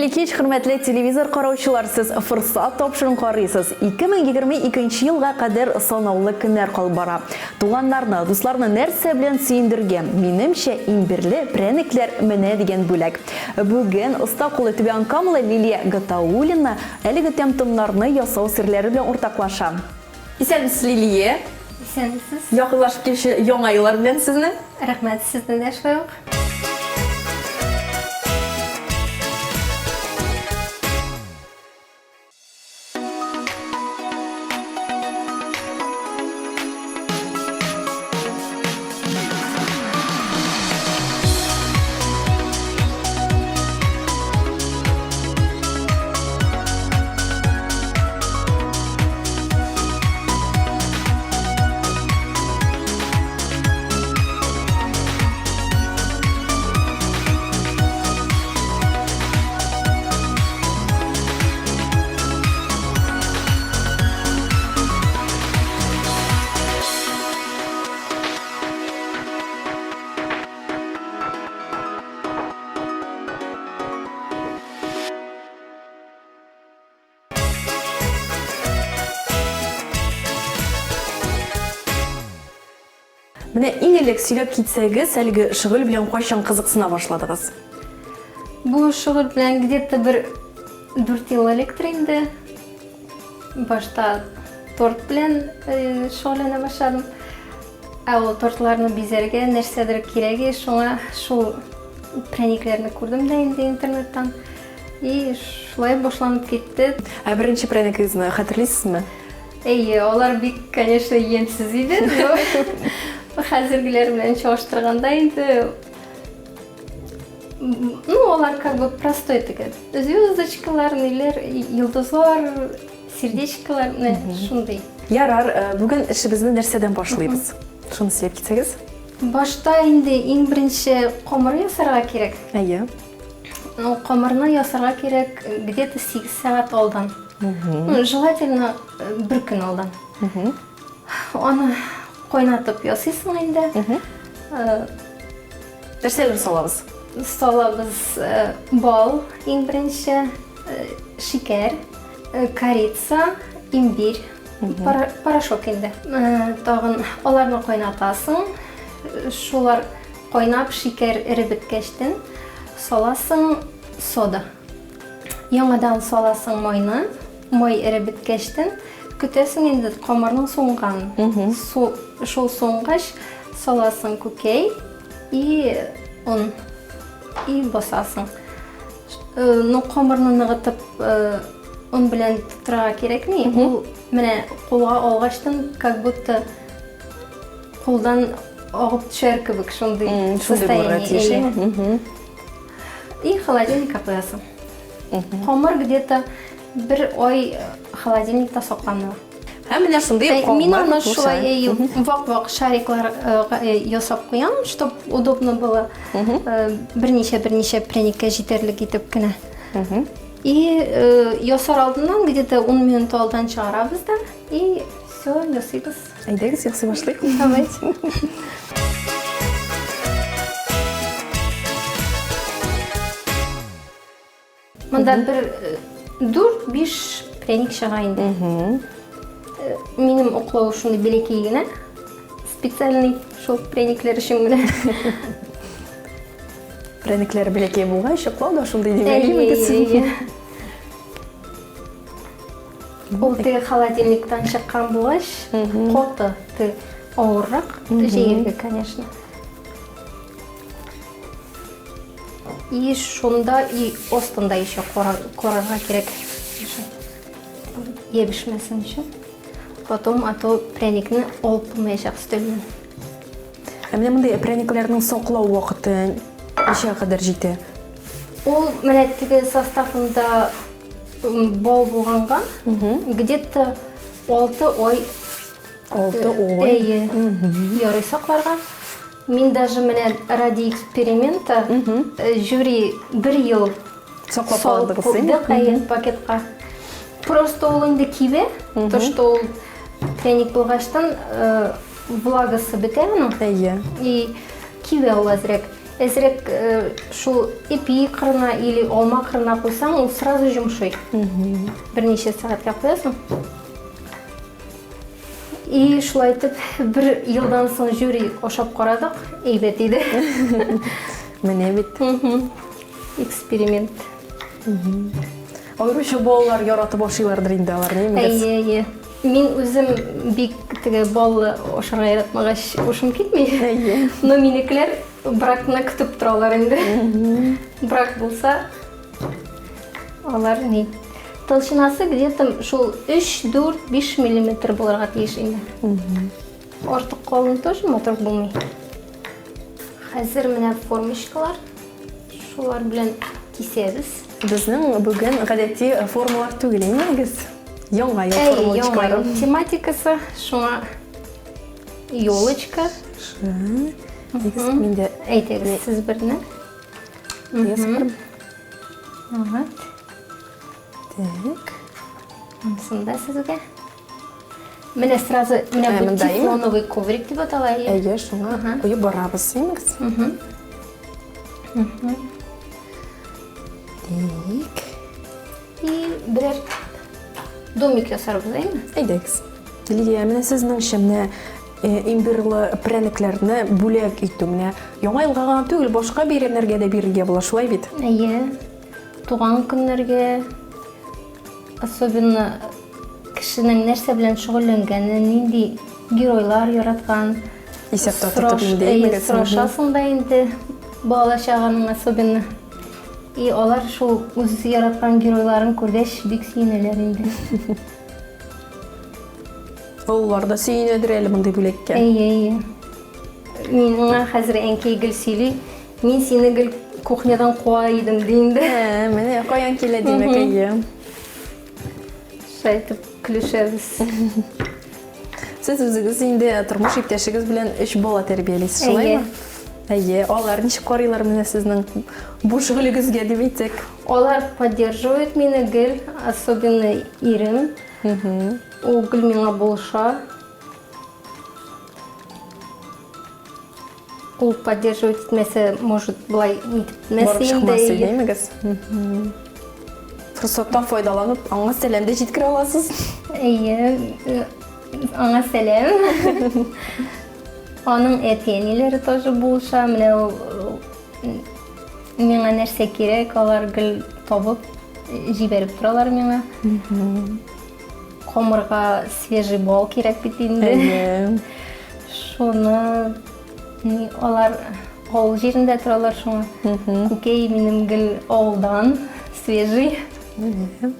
Хәерле кич, хөрмәтле телевизор караучылар, сез Форсат тапшыруын карыйсыз. 2022 елга кадәр санаулы көннәр калып бара. Туганнарны, дусларны нәрсә белән сөендергән? Минемчә, имбирле прәнекләр менә дигән бүләк. Бүген оста куллы Түбән Камалы Лилия Гатауллина әлеге тәм-томнарны ясау серләре белән уртаклаша. Исәнмесез, Лилия! Исәнмесез! Якынлашып килүче Яңа еллар белән сезне! Рәхмәт, сезне дә шулай ук. Менә иң элек сөйләп китсәгез, әлеге шөгыль белән кайчан кызыксына башладыгыз? Бу шөгыль белән где-то бер 4 ел электер инде. Башта торт белән э, шөгыльләнә башладым. Ә ул тортларны бизәргә нәрсәдер кирәге, шуңа шул прәникләрне күрдем дә инде интернеттан. И шулай башланып китте. Ә беренче прәникегезне хәтерлисезме? Әйе, алар бик, конечно, ямьсез иде, но хәзергеләр белән чагыштырганда инде ну, алар как бы простой теге. Звездочкалар, ниләр, йолдызлар, сердечкалар, менә шундый. Ярар, э, бүген эшебезне нәрсәдән башлыйбыз? Шуны сөйләп китсәгез. Башта инде иң беренче камыр ясарга кирәк. Әйе. Ну, камырны ясарга кирәк где-то 8 сәгать алдан. Ну, желательно э, бер көн алдан. Аны кайнатып ясыйсың инде. Э, Нәрсәләр салабыз? Салабыз э, бал иң беренче, шикәр, корица, имбирь, порошок инде. Тагын аларны кайнатасың. Шулар кайнап шикәр эреп беткәчтен саласың сода. Яңадан саласың майны, май эреп беткәчтен, көтәсең инде камырның суынганын. Су, шул суынгач, саласың күкәй и он и басасың. Э, ну, камырны ныгытып э, он белән тутырырга кирәкми. Ул менә кулга алгачтын, как будто кулдан агып төшәр кебек шундый состояние. И холодильникка куясың. Камыр где-то бер ай холодильникта саклана. Һәм менә шундый камыр. Мин аны шулай вак-вак шариклар ясап куям, чтоб удобно было. Берничә-берничә пряниккә җитәрлек итеп кенә. И ясар алдыннан где-то 10 минут алдан чыгарабыз да и все, ясыйбыз. Әйдәгез, ясый башлыйк. Давайте. Монда бер 4-5 э, пряник чыга инде. Э, минем уклау шундый бәләкәй генә. Специальный шул пряникләр өчен генә. Пряникләр бәләкәй булгач, уклау да шундый димәк. Ул теге холодильниктан чыккан булгач, коты те авыррак җәергә, конечно. И шунда и астында еще карарга кирәк. Ябешмәсен өчен. Потом, а то пряникны алып булмаячак өстәлдән. Ә менә мондый пряникләрнең саклау вакыты ничә кадәр җитә? Ул менә теге составында бал булганга где-то 6 ай 6 ай. Әйе. Ярый сакларга. Мин даже менә ради эксперимента жюри бер ел саклап салып куйдык, әйе, пакетка. Просто ул инде кибә, то что ул пряник булгачтан влагасы бетә аның. Әйе. И кибә ул әзрәк. Әзрәк шул ипи кырына или алма кырына куйсаң, ул сразу йомшый. Берничә сәгатькә куясың. И шулай итеп, бер елдан соң жюри ашап карадык, әйбәт иде. Менә бит. Эксперимент. Аеруча балалар яратып ашыйлардыр инде алар, не Әйе, әйе. Мин үзем бик теге баллы ашарга яратмагач, ушым китми. Әйе. Но минекеләр бракны көтеп торалар инде. Брак булса, алар ни. Толщинасы где-то шул 3, 4, 5 миллиметр булырга тиеш инде. Артык калын тоже матур булмый. Хәзер менә формочкалар. Шулар белән кисәбез. Безнең бүген гадәти формалар түгел, әйме Яңа ел формалочкалары. Яңа ел тематикасы, шуңа елочка. Миндә әйтегез сез берне. Вот. Так. Монысын да сезгә. Менә сразу менә бу тефлоновый коврик дип атала. Әйе, шуңа куеп барабыз, әймегез? Так. И берәр домик ясарбыз, әйме? Әйдәгез. Лилия, менә сезнеңчә менә имбирлы прәнекләрне бүләк итү менә Яңа елга гына түгел, башка бәйрәмнәргә дә бирергә була, шулай бит? Әйе. Туган көннәргә, особенно кешенең нәрсә белән шөгыльләнгәне, нинди геройлар яраткан. Исәптә тотып инде, әйе, сорашасың да инде бала чаганың особенно. И алар шул үз яраткан геройларын күргәч бик сөенәләр инде. Олылар да сөенәдер әле мондый бүләккә. Әйе, әйе. Миңа хәзер әнкәй гел сөйли, мин сине гел кухнядан куа идем ди инде. Ә, менә каян килә димәк, әйе. Шулай итеп көлешәбез. Сез үзегез инде тормыш иптәшегез белән өч бала тәрбиялисез, шулаймы? Әйе. Алар ничек карыйлар менә сезнең бу шөгылегезгә дип әйтсәк? Алар поддерживают мине гел, особенно ирем. Ул гел миңа булыша. Ул поддерживать итмәсә, может, былай нитмәс Барып чыкмас иде, димегез? Форсаттан файдаланып, аңа сәлам дә җиткерә аласыз. Әйе, аңа сәлам. Аның әти-әниләре тоже булыша. Менә ул миңа нәрсә кирәк, алар гел табып җибәреп торалар миңа. Камырга свежий бал кирәк бит инде. Әйе. Шуны алар авыл җирендә торалар шуңа. Күкәй минем гел авылдан, свежий. Әйе.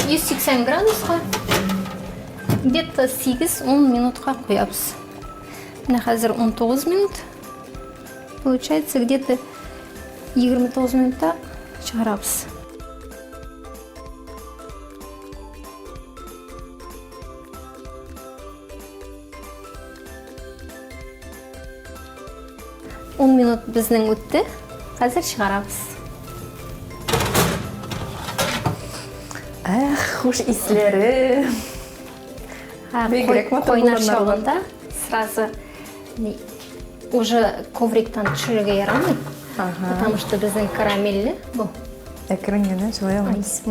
«180 градуска где-то 8-10 минутка куябыз. Менә хәзер 19 минут. Получается, где-то 29 минутта чыгарабыз. Ун минут безнең үтте. Хәзер чыгарабыз. Эх, хуш исләре. Бигрәк матур Кайнар чагында сразу уже ковриктан төшерергә ярамый. Потому что безнең карамельле бу. Әкрен генә шулай алабыз.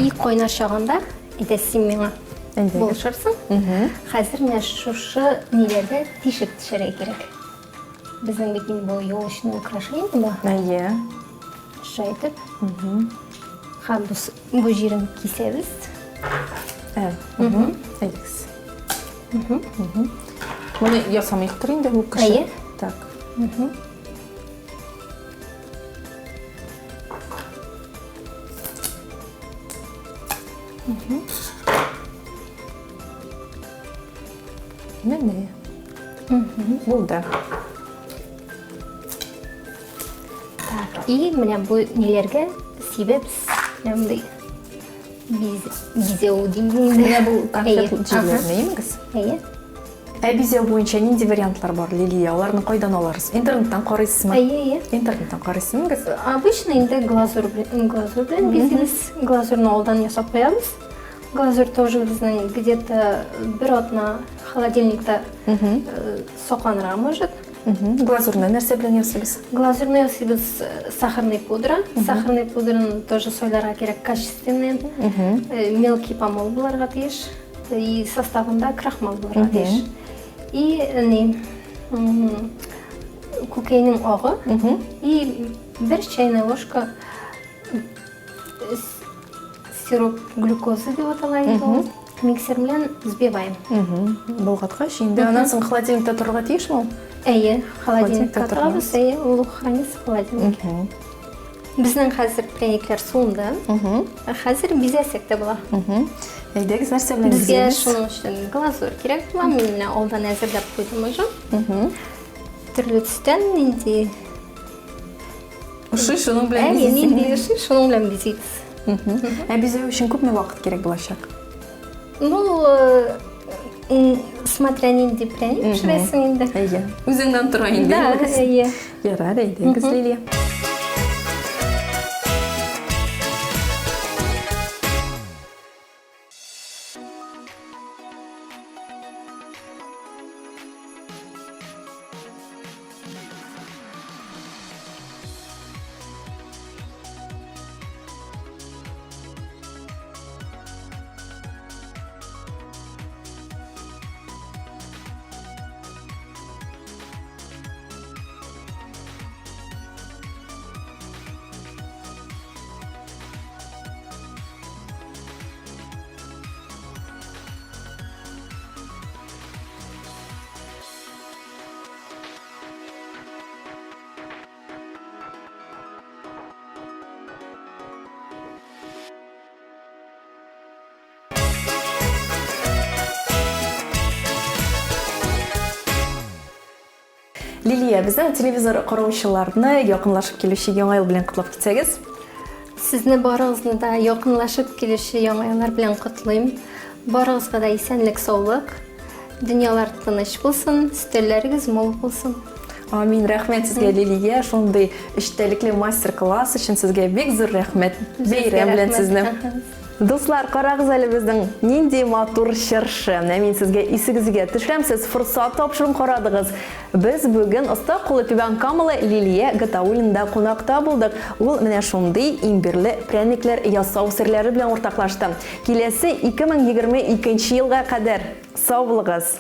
И кайнар чагында әйдә син миңа булышырсың. Хәзер менә шушы ниләрдә тишек төшерергә кирәк. Безнең бит инде бу елочный украшение бу. Әйе. Шулай итеп. Һәм бу җирен кисәбез. Ә, әйдәгез. Моны ясамыйктыр инде бу кеше. Әйе. Так. Менә. Булды. Так, и менә бу ниләргә сибеп, менә мондый бизәү дим инде. Менә бу конфет җирләрне имегез? Әйе. Ә бизәү буенча нинди вариантлар бар, Лилия? Аларны кайдан аларыз? Интернеттан карыйсызмы? Әйе, әйе. Интернеттан карыйсызмы? Обычно инде глазурь белән, глазурь белән бизибез. Глазурьны алдан ясап куябыз. Глазурь тоже безнең где-то бер атна холодильникта сакланырга может. Глазурьны нәрсә белән ясыйбыз? Глазурьны ясыйбыз сахарный пудра. Сахарный пудраны тоже сайларга кирәк качественный. Мелкий помол буларга тиеш. И составында крахмал булырга тиеш. И ни күкәйнең агы и бер чайная ложка сироп глюкозы дип атала инде ул. Миксер белән взбиваем. Болгаткач, инде аннан соң холодильникта торырга тиешме ул? Әйе, холодильникта торабыз, әйе, ул хранится в холодильнике. Безнең хәзер пряниклар суынды. Хәзер бизәсәк тә була. Әйдәгез, нәрсә белән Безгә шуның өчен глазурь кирәк була. Мин менә алдан әзерләп куйдым уже. Төрле төстән нинди Ошый, шуның белән бизисең. Әйе, нинди ошый, шуның белән бизибез. Ә бизәү өчен күпме вакыт кирәк булачак? Ну, смотря нинди пряник пешерәсең инде. Әйе. Үзеңнән тора инде. Да, әйе. Ярар, әйдәгез, Лилия. Лилия, безнең телевизор караучыларны якынлашып килүче Яңа ел белән котлап китсәгез. Сезне барыгызны да якынлашып килүче Яңа еллар белән котлыйм. Барыгызга да исәнлек, саулык, дөньялар тыныч булсын, өстәлләрегез мул булсын. Амин. Рәхмәт сезгә, Лилия, шундый эчтәлекле мастер-класс өчен сезгә бик зур рәхмәт. Бәйрәм белән сезне. Дуслар, карагыз әле безнең нинди матур чыршы. Ә мин сезгә исегезгә төшерәм, сез форсат тапшыруын карадыгыз. Без бүген оста кулы Түбән Камалы Лилия Гатауллинда кунакта булдык. Ул менә шундый имбирле прәннекләр ясау серләре белән уртаклашты. Киләсе 2022 елга кадәр сау булыгыз!